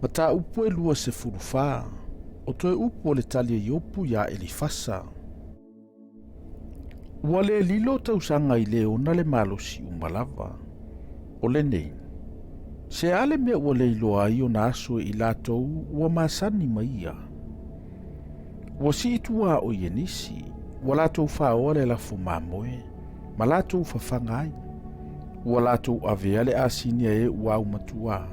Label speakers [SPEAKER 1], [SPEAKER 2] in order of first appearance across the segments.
[SPEAKER 1] Mataupu e 24, o toe upu o le tali a Iopu iā Elifasa. Ua le lilo tausaga i le ona le malosi uma lava. O lenei, se a le mea ua le iloa ai ona aso e i latou ua masani ma ia? Ua sii tuaoi e nisi, ua latou faoa le lafo mamoe, ma latou fafaga ai. Ua latou avea le asini a e ua aumatuā.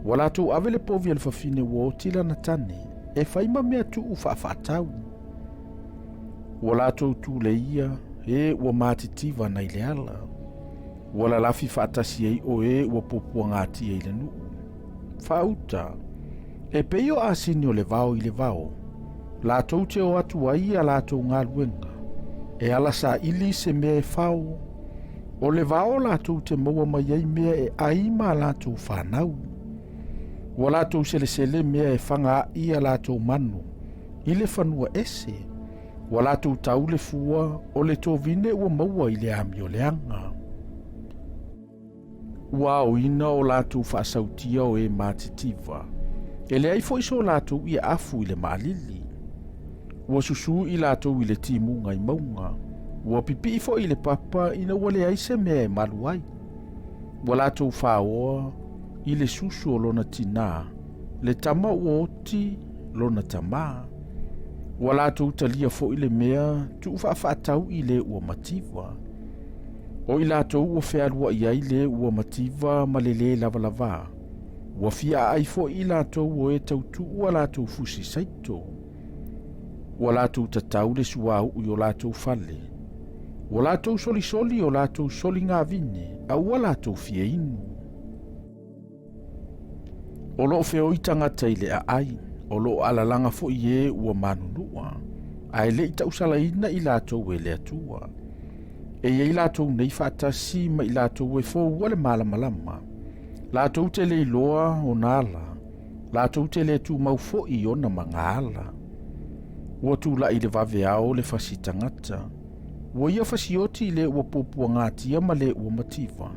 [SPEAKER 1] Ua latou ave le povi a le fafine ua oti lana tane, e fai ma mea tuu faafaatau. Ua latou tuleia e ua matitiva nai le ala. Ua lalafi faatasi ai o e ua puapuagatia i le nuu. Faauta, e pei o asini o le vao i le vao, latou te o atu ai i a latou galuega, e ala saili se mea e fao, o le vao latou te maua mai ai mea e ai ma a latou fanau. Ua latou selesele mea e fagaa'i a latou manu i le fanua ese, ua latou tau le fua o le tovine ua maua i le amioleaga. Ua aoina o latou faasautia o e matitiva, e leai foi so latou ia afu i le maalili. Ua susū i latou i le timuga i mauga, ua pipii foi i le papa ina ua leai se mea e malu ai. Ua latou faoa i le susu o lona tinā, le tama ua oti lona tamā. Ua latou talia foi le mea tuu faafaatau i le ua mativa. O i latou ua fealuai ai le ua mativa ma le lē lavalavā, ua fia aai foi i latou o e tautuu a latou fusi saito. Ua latou tatau le suauu i o latou fale. Ua latou solisoli o latou soligavine, a ua latou fia inu. O lo o feoi tagata i le aai, o lo o alalaga foi e ua manunua, ae le i tausalaina i latou e le Atua. E i ai latou nei faatasi ma i latou e foua le malamalama, latou te le iloa ona ala, latou te le tumau foi i ona magaala. Ua tulai le vaveao le fasi tagata, Ua ia fasioti i le ua puapuagatia ma le ua mativa.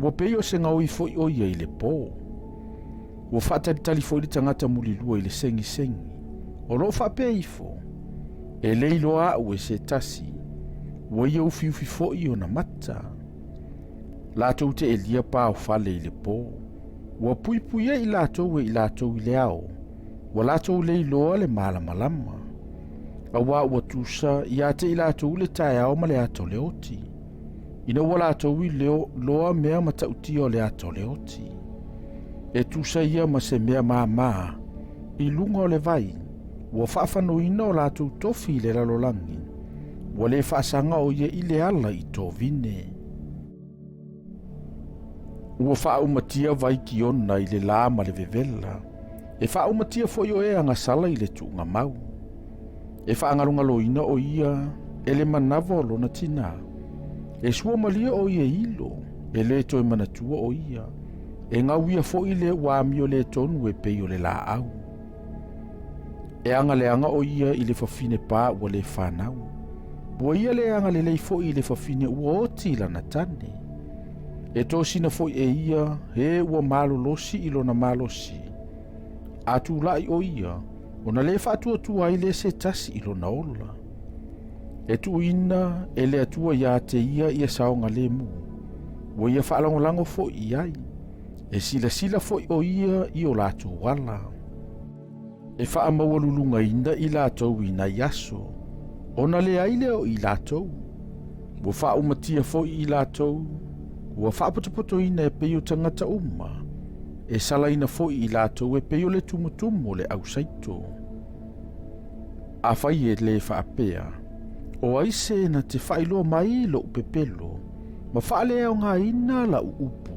[SPEAKER 1] Ua pei o se gaoi foi o ia i le pō. Ua faatalitali foi le tagata mulilua i le segisegi. O lo o faapea ifo, E le iloa au e se tasi. Ua ia ufiufi foi ona mata. Latou te elia paofale i le pō. Ua puipuia i latou e i latou i le ao. Ua latou le iloa le malamalama. Auā ua tusa ia te i latou le taeao ma le ata o le oti. Ina ua latou i leo loa mea matautia o le ata o le oti. E tusa ia ma se mea māmā i luga o le vai, ua faafanoina o latou tofi i le lalolagi, ua le faasaga o ia i le ala i tovine. Ua faaumatia vai Kiona i le lā ma le vevela, e faaumatia foi o e agasala i le tuugamau. E faagalogaloina o ia e le manava o lona tinā. E suamalie o ia ilo, e le toe manatua o ia. E gauia foi le ua amio le tonu e pei o le laau. E agaleaga o ia i le fafine pā ua le fanau. Ua ia le agalelei foi i le fafine ua oti i lana tane. E tosina foi e ia e ua malolosi i lona malosi. A tulai o ia, ona le faatuatua ai le se tasi i lona ola. E tuuina e le Atua iā te ia ia saogalemu. Ua ia faalagolago foi i ai. E silasila foi o ia i o latou ala. E faamaualulugaina i latou i nai aso, ona leai lea o i latou. Ua faaumatia foi i latou, ua faapotopotoina e pei o tagata uma, e salaina foi i latou e pei o le tumutumu o le ausaito. Afai e lē faapea, o ai se na te faailoa mai lou pepelo, ma faaleaogaina lau upu?